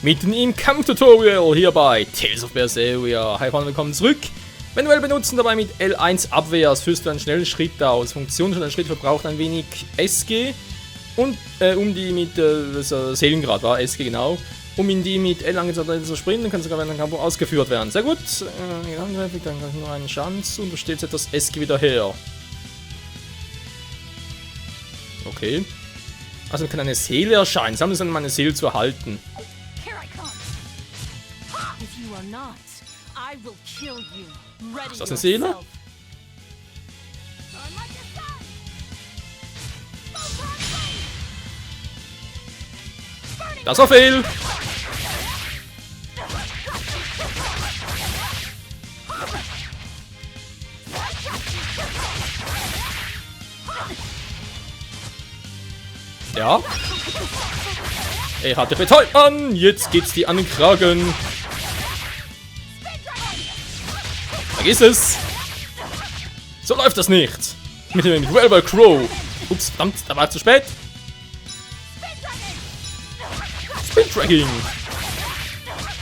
Mitten im Kampftutorial hier bei Tales of Berseria. Hi Freunde, willkommen zurück. Manuell benutzen, dabei mit L1 Abwehr. Das führst du einen schnellen Schritt aus. Funktion schon ein Schritt verbraucht ein wenig SG. Und um die mit Seelengrad war SG genau. Um in die mit L angezeigt zu springen, dann kann sogar während einem Kampf ausgeführt werden. Sehr gut. Dann kann ich nur einen Chance und du stellst etwas SG wieder her. Okay. Also kann eine Seele erscheinen. Sammle es an, meine Seele zu erhalten. Ist das eine Seele? Das war fehl! Ja. Er hatte betäubt an. Jetzt geht's die an den Kragen. Vergiss es. So läuft das nicht. Mit dem Rebel Crow. Ups, verdammt, da war es zu spät. Spin Tracking.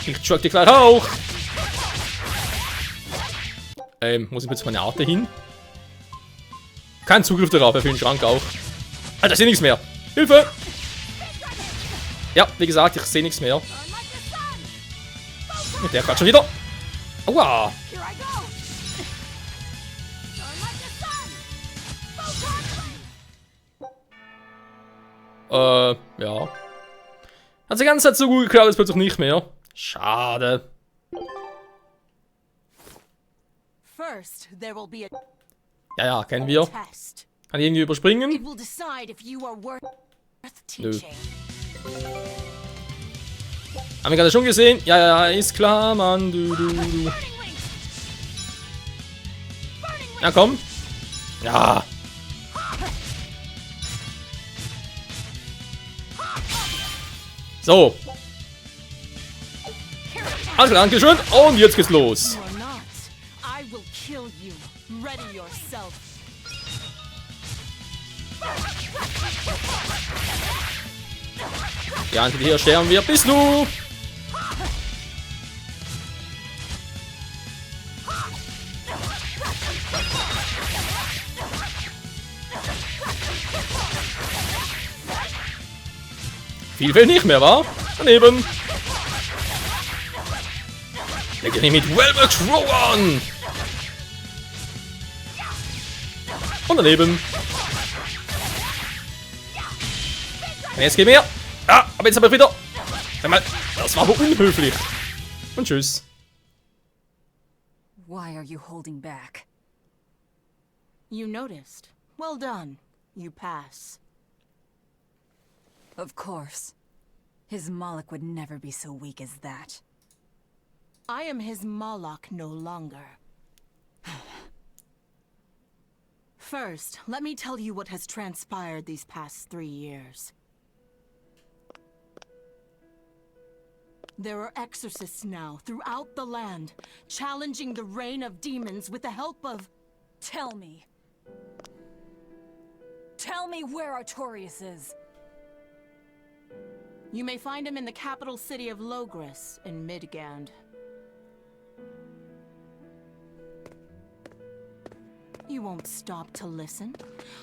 Ich track dir gleich auch. Muss ich jetzt meine Arte hin? Kein Zugriff darauf, für den Schrank auch. Alter, ich sehe nichts mehr. Hilfe! Ja, wie gesagt, ich sehe nichts mehr. Der gerade schon wieder. Aua! Ja. Hat die ganze Zeit so gut geklappt, jetzt plötzlich nicht mehr. Schade. Ja, kennen wir. Kann ich irgendwie überspringen? Nö. Haben wir gerade schon gesehen? Ja, ist klar, Mann. Du. Na komm. Ja. So. Also, danke schön. Und jetzt geht's los. Ja, hier sterben wir. Bist du? Viel fehlt nicht mehr, wa? Daneben. Wir gehen mit Rebel Crow an. Und daneben. Und jetzt geht mehr. Ah, aber jetzt aber wieder. Sag mal, das war aber unhöflich. Und tschüss. Why are you holding back? You noticed. Well done. You pass. Of course. His Moloch would never be so weak as that. I am his Moloch no longer. First, let me tell you what has transpired these past 3 years. There are exorcists now throughout the land, challenging the reign of demons with the help of... Tell me. Tell me where Artorias is. You may find him in the capital city of Logris, in Midgand. You won't stop to listen.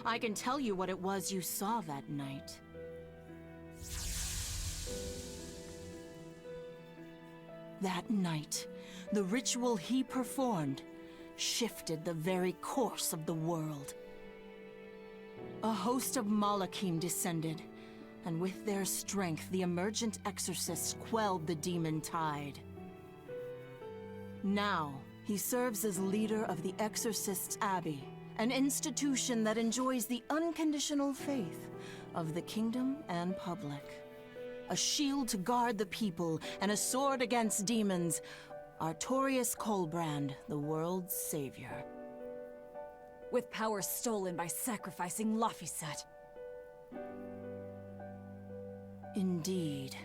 I can tell you what it was you saw that night. That night, the ritual he performed shifted the very course of the world. A host of Malachim descended, and with their strength, the emergent exorcists quelled the demon tide. Now, he serves as leader of the Exorcists' Abbey, an institution that enjoys the unconditional faith of the kingdom and public. A shield to guard the people, and a sword against demons, Artorias Colbrand, the world's savior. With power stolen by sacrificing Laphicet. Indeed.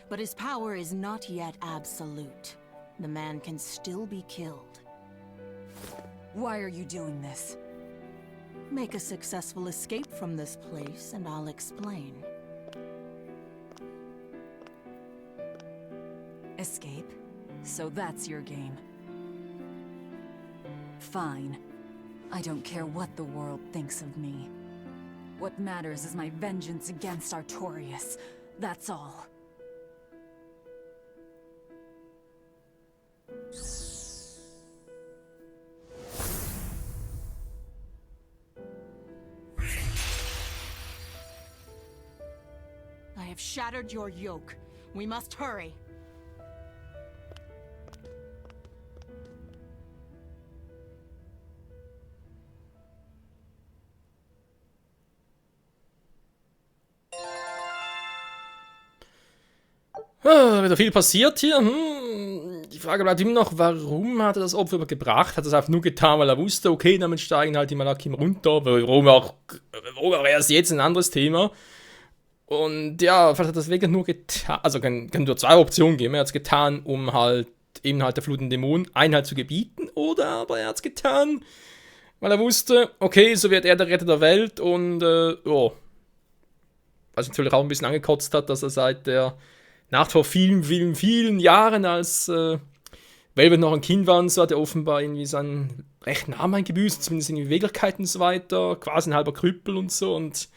But his power is not yet absolute. The man can still be killed. Why are you doing this? Make a successful escape from this place, and I'll explain. Escape? So that's your game. Fine. I don't care what the world thinks of me. What matters is my vengeance against Artorias. That's all. I have shattered your yoke. We must hurry. Wieder viel passiert hier. Die Frage bleibt immer noch, warum hat er das Opfer gebracht? Hat er es einfach nur getan, weil er wusste, okay, damit steigen halt die Malakim runter. Warum auch erst jetzt ein anderes Thema. Und ja, vielleicht hat er das wirklich nur getan. Also kann nur zwei Optionen geben. Er hat es getan, um halt eben halt der flutenden Dämonen Einheit zu gebieten. Oder aber er hat es getan, weil er wusste, okay, so wird er der Retter der Welt. Und was natürlich auch ein bisschen angekotzt hat, dass er seit der Nacht vor vielen Jahren, als Velvet noch ein Kind war, so hat er offenbar irgendwie seinen rechten Arm eingebüßt, zumindest in die Beweglichkeiten und so weiter, quasi ein halber Krüppel und so, und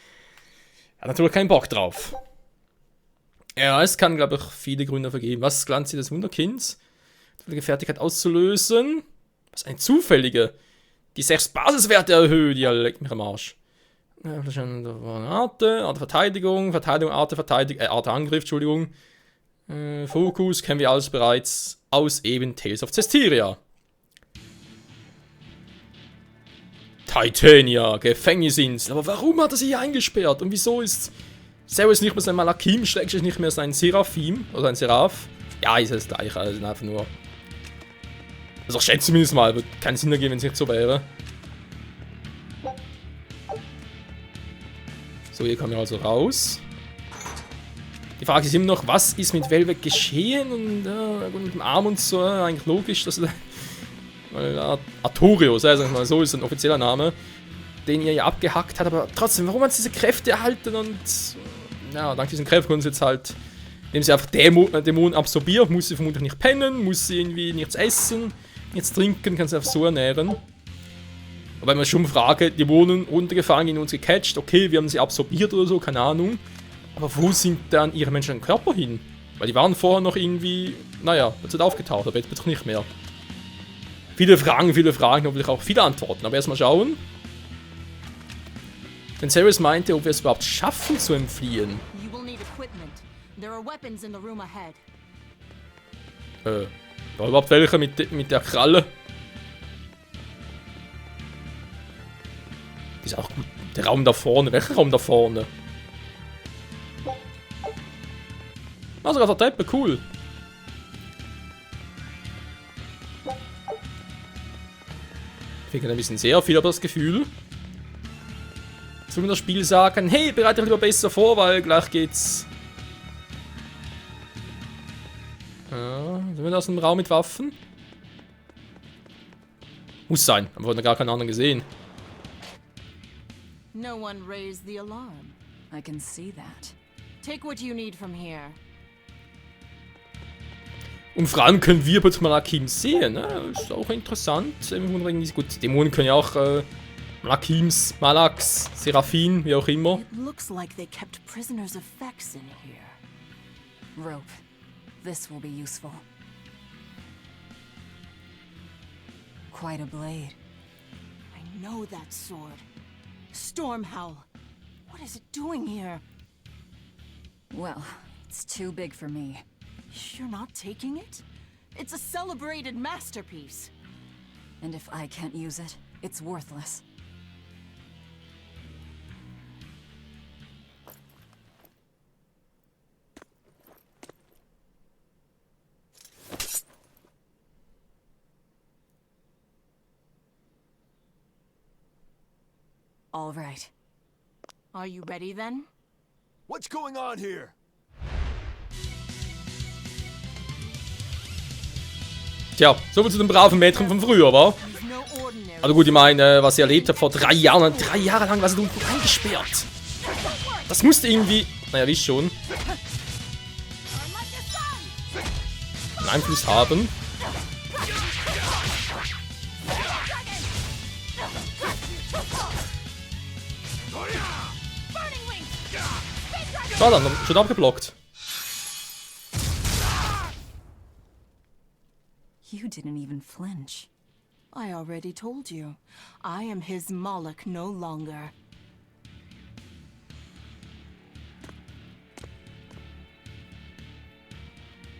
er hat natürlich keinen Bock drauf. Ja, es kann, glaube ich, viele Gründe vergeben. Was ist das Glanz des Wunderkinds? Die Fertigkeit auszulösen. Was eine zufällige. Die 6 Basiswerte erhöht, ja, leckt mich am Arsch. Arte Verteidigung, Arte Angriff, Entschuldigung. Fokus kennen wir alles bereits aus eben Tales of Cestiria. Titania, Gefängnisinsel. Aber warum hat er sie hier eingesperrt? Und wieso ist Zeus nicht mehr sein Malakim, schrägstrich nicht mehr sein Seraphim? Oder ein Seraph? Ja, ist das gleiche, also einfach nur. Also ich schätze zumindest mal, würde keinen Sinn ergeben, wenn es nicht so wäre. So, hier kommen wir also raus. Die Frage ist immer noch, was ist mit Velvet geschehen? Und mit dem Arm und so, eigentlich logisch, dass Artorius, sagen wir mal so, ist ein offizieller Name, den ihr ja abgehackt hat, aber trotzdem, warum hat sie diese Kräfte erhalten? Und ja, dank diesen Kräften können sie jetzt halt, indem sie einfach Dämonen absorbiert, muss sie vermutlich nicht pennen, muss sie irgendwie nichts essen, nichts trinken, kann sie einfach so ernähren. Aber wenn man schon fragt, Dämonen runtergefallen, in uns gecatcht, okay, wir haben sie absorbiert oder so, keine Ahnung. Aber wo sind dann ihre menschlichen Körper hin? Weil die waren vorher noch irgendwie, naja, jetzt wird aufgetaucht, aber jetzt doch nicht mehr. Viele Fragen, hoffentlich auch viele Antworten. Aber erstmal schauen. Denn Ceres meinte, ob wir es überhaupt schaffen zu entfliehen. War überhaupt welche mit der Kralle? Ist auch gut. Der Raum da vorne. Welcher Raum da vorne? Ah, sogar der Treppe. Cool. Ich kriege ein bisschen sehr viel, aber das Gefühl. Jetzt will mir das Spiel sagen, hey, bereite dich lieber besser vor, weil gleich geht's. Ja, sind wir da aus dem Raum mit Waffen? Muss sein, aber wir haben gar keinen anderen gesehen. No one raised the alarm. I can see that. Take what you need from here. Und vor allem können wir plötzlich Malakim sehen, ne? Ist auch interessant. Gut, Dämonen können ja auch Malakims, Malaks, Seraphim, wie auch immer. It looks like they kept prisoners of Vex in here. Rope. This will be useful. Quite a blade. I know that sword. Stormhowl. What is it doing here? Well, it's too big for me. You're not taking it? It's a celebrated masterpiece. And if I can't use it, it's worthless. All right. Are you ready then? What's going on here? Tja, soviel zu dem braven Mädchen von früher, wa? Also gut, ich meine, was sie erlebt hat vor 3 Jahren. 3 Jahre lang war sie unten eingesperrt. Das musste irgendwie... Naja, wisst schon. einen Einfluss haben. Schade, schon abgeblockt. You didn't even flinch. I already told you. I am his Moloch no longer.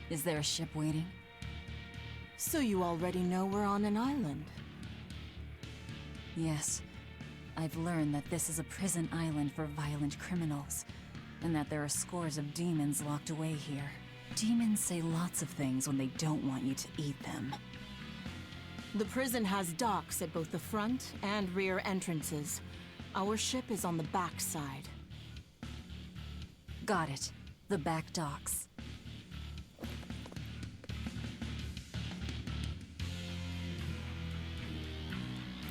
Is there a ship waiting? So you already know we're on an island. Yes. I've learned that this is a prison island for violent criminals, and that there are scores of demons locked away here. Demons say lots of things when they don't want you to eat them. The prison has docks at both the front and rear entrances. Our ship is on the back side. Got it. The back docks.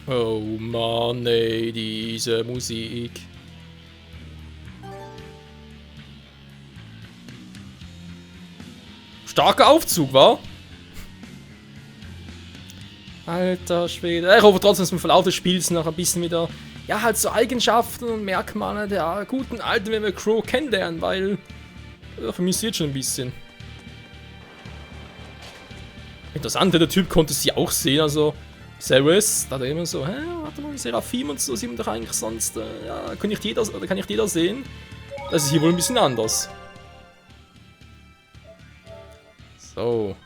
Oh Mann, ey, diese Musik. Starker Aufzug, wa? Alter Schwede. Ich hoffe trotzdem, dass wir im Verlauf des Spiels noch ein bisschen wieder, ja, halt so Eigenschaften und Merkmale der guten alten WoW Crew kennenlernen, weil für mich sieht schon ein bisschen. Interessant, der Typ konnte sie auch sehen, also Ceres, da hat er immer so, hä, warte mal, Seraphim und so sieht man doch eigentlich sonst, ja, kann nicht jeder sehen. Das ist hier wohl ein bisschen anders. So.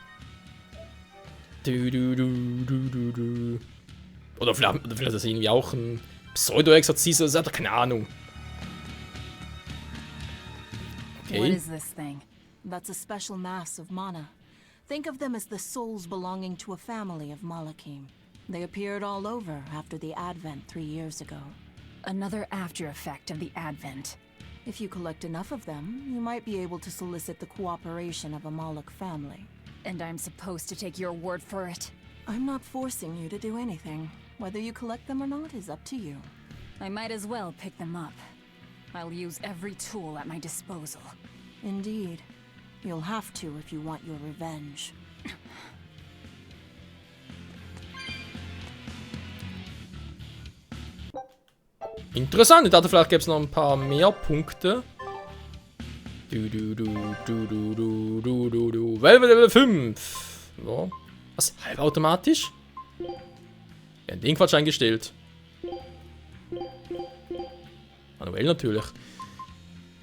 Oder vielleicht ist das irgendwie auch ein Pseudo-Exorzist, oder keine Ahnung. Okay. What is this thing? That's a special mass of mana. Think of them as the souls belonging to a family of Malachim. They appeared all over after the Advent 3 years ago. Another after effect of the Advent. If you collect enough of them, you might be able to solicit the cooperation of a Moloch family. And I'm supposed to take your word for it? I'm not forcing you to do anything. Whether you collect them or not is up to you. I might as well pick them up. I'll use every tool at my disposal. Indeed. You'll have to if you want your revenge. Interessant, ich dachte, vielleicht gäbe es noch ein paar mehr Punkte. Velvet Level 5. So. Was? Halbautomatisch? Ja, den Quatsch eingestellt. Manuell natürlich.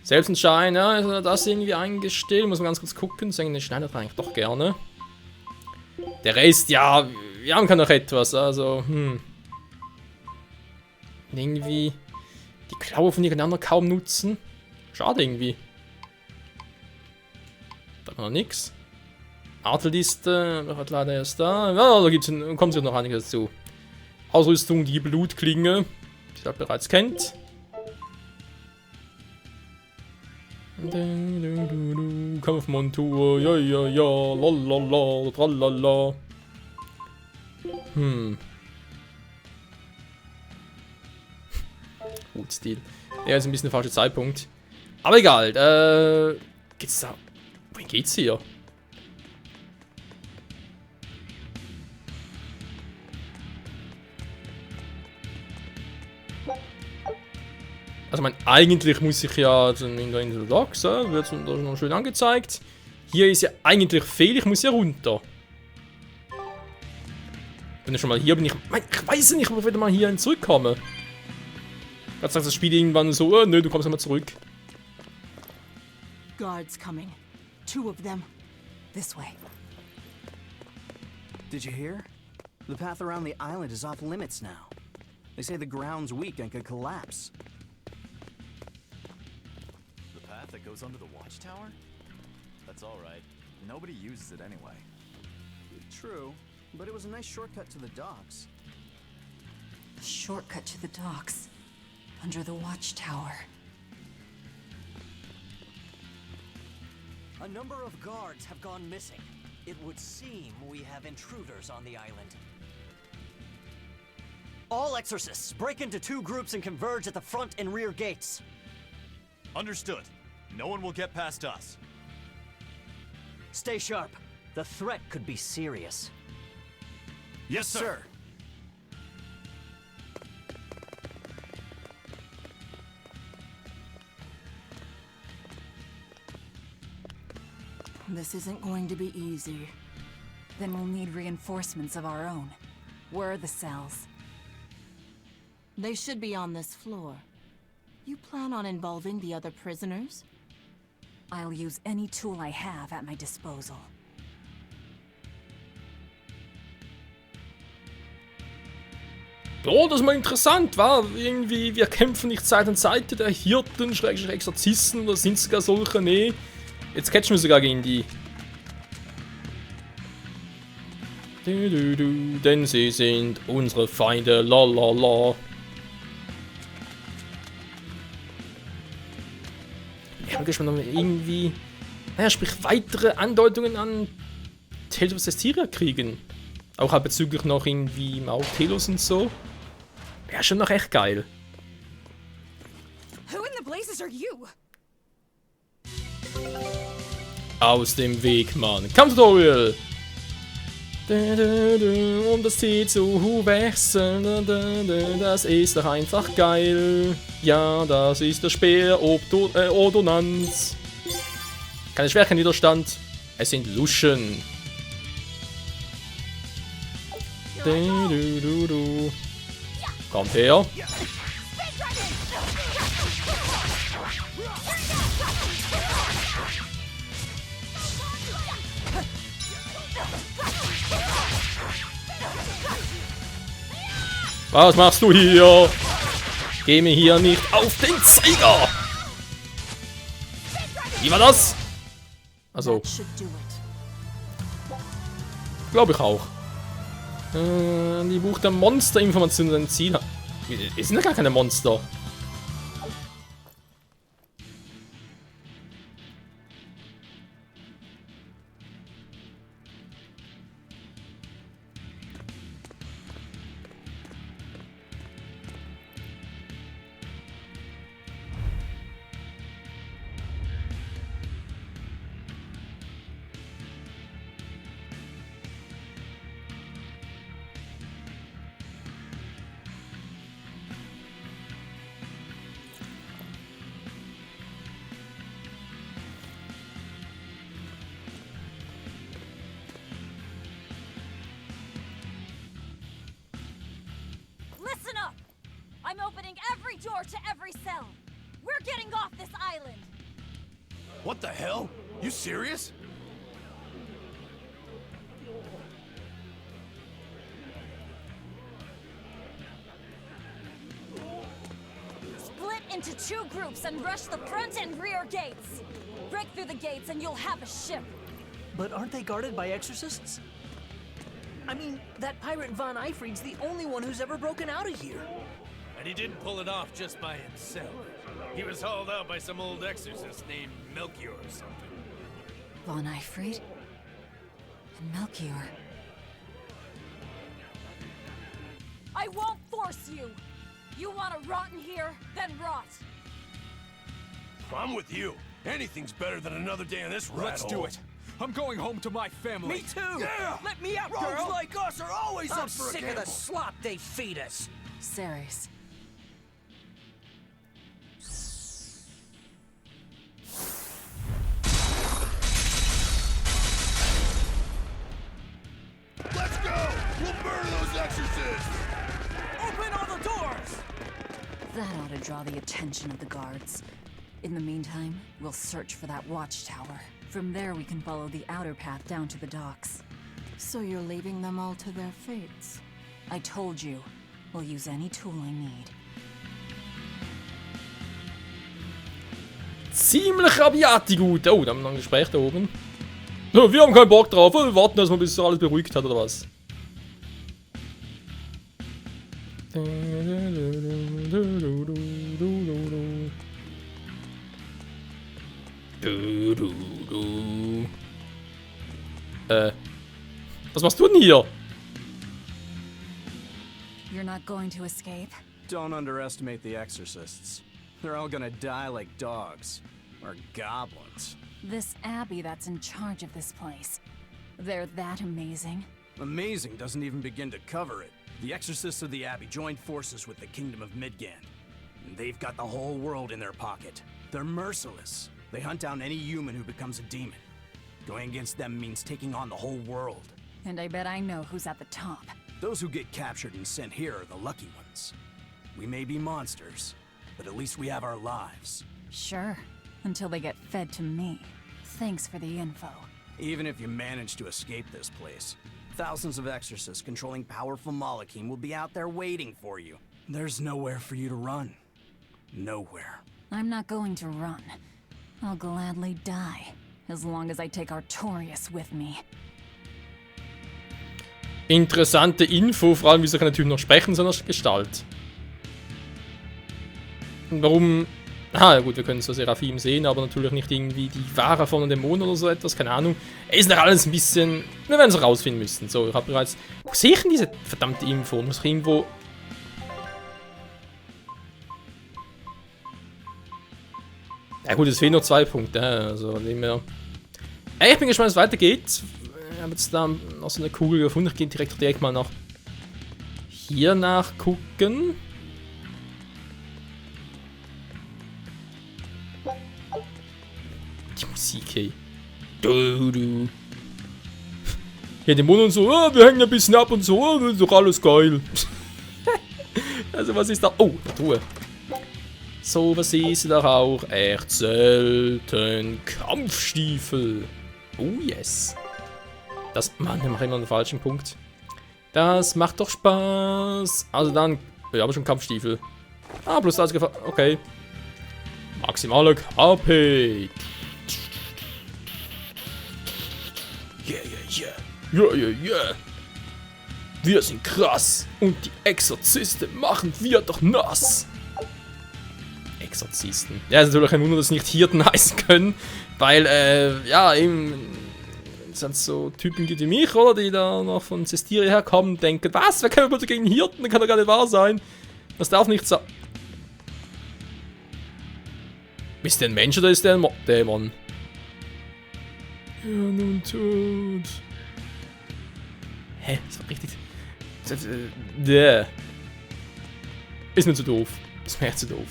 Selbstentscheiden, ja, also das irgendwie eingestellt. Muss man ganz kurz gucken. Den schneidet man eigentlich doch gerne. Der Rest, ja, wir haben noch etwas. Also, irgendwie die Klaue von irgendeiner kaum nutzen. Schade irgendwie. Da haben wir noch nichts. Artelliste hat leider erst da. Ja, da kommt sich noch einiges dazu. Ausrüstung, die Blutklinge, die ihr bereits kennt. Kampfmontur, ja, ja, ja, lalala, tralala. Gut, Stil. Ja, ist ein bisschen der falsche Zeitpunkt. Aber egal, geht's da. Wohin geht's hier? Also, eigentlich muss ich ja in der Docks, wird es noch schön angezeigt. Hier ist ja eigentlich fehl, ich muss ja runter. Wenn ich schon mal hier bin, ich weiß nicht, ob ich wieder mal hier zurückkomme. Gerade sagt das Spiel irgendwann so, oh, nö, du kommst nochmal zurück. Guards coming. 2 of them. This way. Did you hear? The path around the island is off limits now. They say the ground's weak and could collapse. The path that goes under the watchtower? That's all right. Nobody uses it anyway. True, but it was a nice shortcut to the docks. A shortcut to the docks. Under the watchtower. A number of guards have gone missing. It would seem we have intruders on the island. All exorcists, break into 2 groups and converge at the front and rear gates. Understood. No one will get past us. Stay sharp. The threat could be serious. Yes, sir. This isn't going to be easy. Then we'll need reinforcements of our own. Where are the cells? They should be on this floor. You plan on involving the other prisoners? I'll use any tool I have at my disposal. Ja, das ist mal interessant, wa? Irgendwie, wir kämpfen nicht Seite an Seite der Hirten, Schrägstrich Exorzisten, oder sind sogar solche? Nee. Jetzt catchen wir sogar gegen die. Denn sie sind unsere Feinde, lalala. Ich bin gespannt, ob wir irgendwie, naja, sprich weitere Andeutungen an Tales of Berseria kriegen. Auch halt bezüglich noch irgendwie Mount Telos und so. Wäre schon noch echt geil. Who in the blazes are you? Aus dem Weg, Mann. Kampftutorial! Um das Ziel zu wechseln, das ist doch einfach geil. Ja, das ist der Speer Ordonnanz. Keine Schwäche, Widerstand. Es sind Luschen. Kommt her. Was machst du hier? Geh mir hier nicht auf den Zeiger! Wie war das? Also, That should do it. glaube ich auch. Die Buch der Monsterinformationen ein Ziel. Es sind ja gar keine Monster. Listen up! I'm opening every door to every cell. We're getting off this island. What the hell? You serious? Split into 2 groups and rush the front and rear gates. Break through the gates and you'll have a ship. But aren't they guarded by exorcists? I mean, that pirate Von Eifried's the only one who's ever broken out of here. And he didn't pull it off just by himself. He was hauled out by some old exorcist named Melchior or something. Von Eifried? And Melchior. I won't force you! You want to rot in here? Then rot! I'm with you. Anything's better than another day in this rat Let's do hole. it. I'm going home to my family. Me too! Yeah! Let me out, Rogues girl! like us are always I'm up for a sick of gamble. the slop they feed us. Ceres. Let's go! We'll murder those exorcists! Open all the doors! That ought to draw the attention of the guards. In the meantime, we'll search for that watchtower. From there, we can follow the outer path down to the docks. So you're leaving them all to their fates? I told you, we'll use any tool I need. Ziemlich rabiat, die Gute. Oh, da haben wir noch ein Gespräch da oben. Ja, wir haben keinen Bock drauf. Wir warten erstmal, bis sich alles beruhigt hat, oder was? Was machst du denn hier? You're not going to escape? Don't underestimate the exorcists. They're all gonna die like dogs. Or goblins. This abbey that's in charge of this place. They're that amazing. Amazing doesn't even begin to cover it. The exorcists of the Abbey joined forces with the Kingdom of Midgand. And they've got the whole world in their pocket. They're merciless. They hunt down any human who becomes a demon. Going against them means taking on the whole world. And I bet I know who's at the top. Those who get captured and sent here are the lucky ones. We may be monsters, but at least we have our lives. Sure, until they get fed to me. Thanks for the info. Even if you manage to escape this place, thousands of exorcists controlling powerful Malachim will be out there waiting for you. There's nowhere for you to run. Nowhere. I'm not going to run. I'll gladly die, as long as I take Artorias with me. Interessante Info, vor allem, wieso kann der Typ noch sprechen in seiner Gestalt. Und warum... Ah, ja gut, wir können so Seraphim sehen, aber natürlich nicht irgendwie die wahre von einem Dämon oder so etwas, keine Ahnung. Ist noch alles ein bisschen... Wir werden es rausfinden müssen. So, ich habe bereits... Wo sehe ich denn diese verdammte Info? Muss ich irgendwo... Ja gut, es fehlen nur 2 Punkte, also nicht mehr... Ich bin gespannt, wie es weitergeht. Ich habe jetzt da noch so eine Kugel gefunden. Ich gehe direkt mal nach... Hier nachgucken. Die Musik, hey. Du. Hier den Mund und so, oh, wir hängen ein bisschen ab und so, oh, das ist doch alles geil. Also was ist da? Oh, eine Truhe. So, was ist da auch? Echt selten. Kampfstiefel. Oh yes. Das, Mann, wir machen immer einen falschen Punkt. Das macht doch Spaß. Also dann, wir haben schon Kampfstiefel. Ah, plus das Gefahr. Okay. Maximale KP. Yeah. Wir sind krass. Und die Exorzisten machen wir doch nass. Exorzisten. Ja, ist natürlich kein Wunder, dass sie nicht Hirten heißen können. Weil, ja, eben... sind so Typen wie mich, oder? Die da noch von Cestiria herkommen und denken, was? Wer kann bitte gegen Hirten? Das kann doch gar nicht wahr sein. Das darf nicht sein. Ist der ein Mensch oder ist der ein Dämon? Ja, nun tot. Hä? Das war richtig... Ist mir zu doof. Ist mir echt zu doof.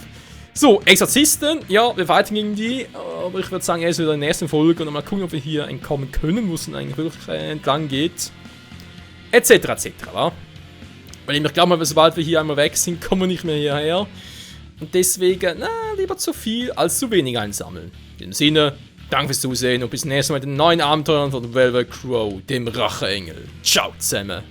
So, Exorzisten. Ja, wir fighten gegen die. Aber ich würde sagen, erst wieder in der nächsten Folge. Und mal gucken, ob wir hier entkommen können, wo es dann eigentlich wirklich entlang geht. Etc. wa? Weil ich glaube mal, sobald wir hier einmal weg sind, kommen wir nicht mehr hierher. Und deswegen, na, lieber zu viel als zu wenig einsammeln. In dem Sinne, danke fürs Zusehen und bis zum nächsten Mal mit den neuen Abenteuern von Velvet Crow, dem Racheengel. Ciao zusammen.